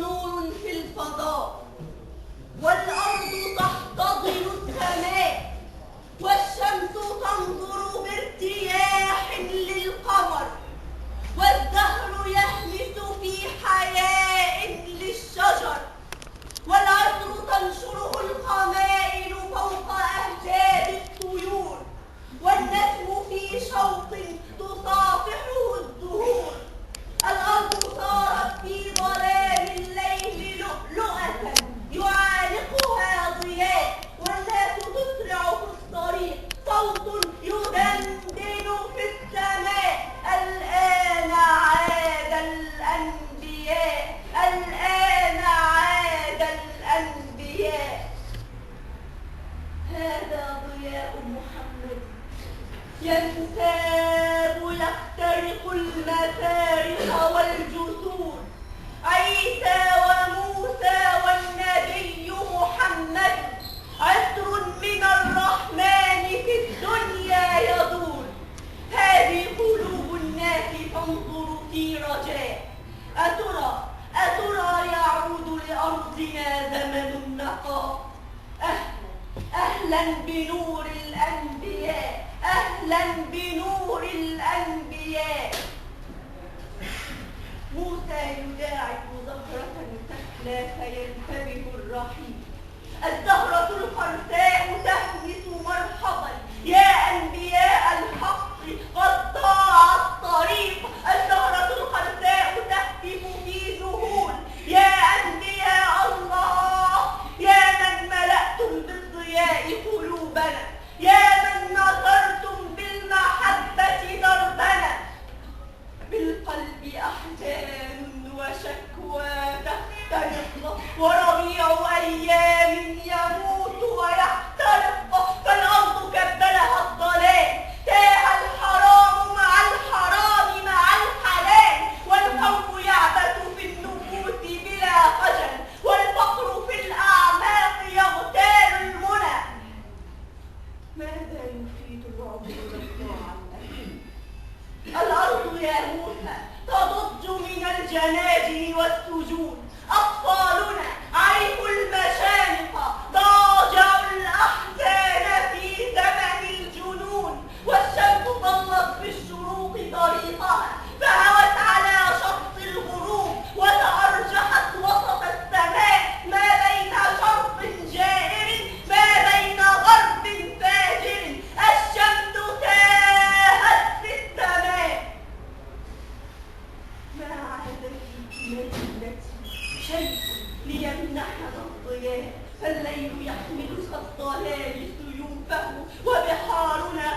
نور في الفضاء، والأرض تحتضن السماء، والشمس تنظر بارتياح للقمر، والزهر يهمس في حياء للشجر، والعطر تنشره القمائل فوق أهجاب الطيور، والنجم في شوق تصافحه الزهور. الأرض صارت في ظلام الليل لؤلؤة يعانقها ضياء، والناس تسرع في الطريق، صوت يدندن في السماء. الآن عاد الأنبياء، الآن عاد الأنبياء. هذا ضياء محمد ينساب يخترق المفارق والجسور. عيسى وموسى والنبي محمد، عطر من الرحمن في الدنيا يدور. هذه قلوب الناس تنظر في رجاء. أترى يعود لأرضنا زمن النقاء؟ أهلا بنور الأنبياء، أهلا بنور الأنبياء. موسى يداعب زهرة تحلى فينتبه الرحيل. الزهرة الخرساء تهمس مرحبا، يا أنبياء الحق قد ضاع الطريق. الزهرة الخرساء تهتف في ذهول، يا أنبياء الله، يا من ملأتم بالضياء قلوبنا، يا من نصرتم بالمحبة دربنا. بالقلب أحزان وشكوى تخترق، وربيع أيام يموت ويحترق. فالأرض كبلها الضلال، تاه الحرام مع الحرام مع الحلال، والخوف يعبث في النفوس بلا خجل، والفقر في الأعماق يغتال المنى. ماذا يفيد العمر لو ضاع الأمل؟ الأرض يا موسى تضج من الجناجل والسجون. أطفالنا عرفوا المشانق، ضاجعوا الأحزان في زمن الجنون. والشمس ضلت في الشروق طريقها، فهوت على شط الغروب، وتأرجحت وسط السماء ما بين شرق جائر ما بين غرب فاجر. الشمس تاهت في السماء. ما عاد في مدينتي شيء ليمنحنا الضياء، فالليل يحمل كالضلال سيوفه، وبحارنا